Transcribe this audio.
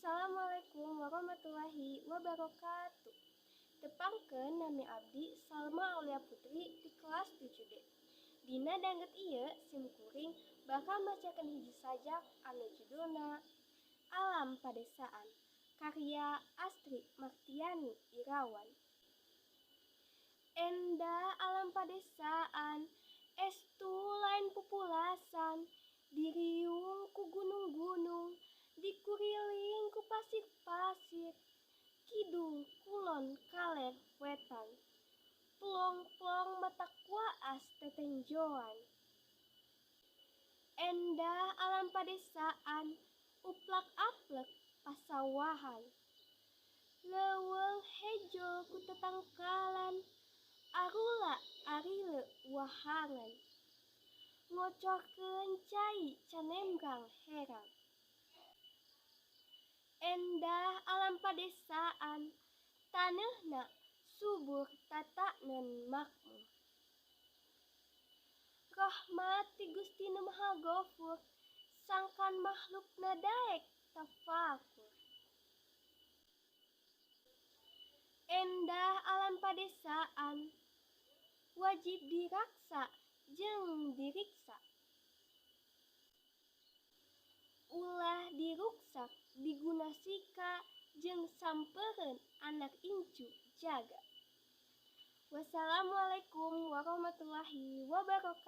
Assalamualaikum warahmatullahi wabarakatuh. Tepangkeun, nami abdi Salma Aulia Putri ti kelas 7D. Dina danget ieu sim kuring bakal macakeun hiji sajak anu judulna Alam Padesaan karya Astri Martiani Irawan. Endah alam padesaan, estu lain pupulasan, diriung ku gunung-gunung, dikuriling ku pasir-pasir, kidul, kulon, kaler, wetan, plong-plong matak waas tetenjoan. Endah alam padesaan, uplak-aplek pasawahan, leuweung hejo ku tetangkalan, arula arile wahangan, ngocorkeun cai canembrang herang. Endah alam padesaan, taneuhna subur tatanen makmur. Rahmat ti Gusti Nu Maha Gofur, sangkan makhlukna daek tafakur. Endah alam padesaan, wajib diraksa jeung diriksa. Ulah diruksak diguna sika jeung sampereun anak incu jaga. Wassalamualaikum warahmatullahi wabarakatuh.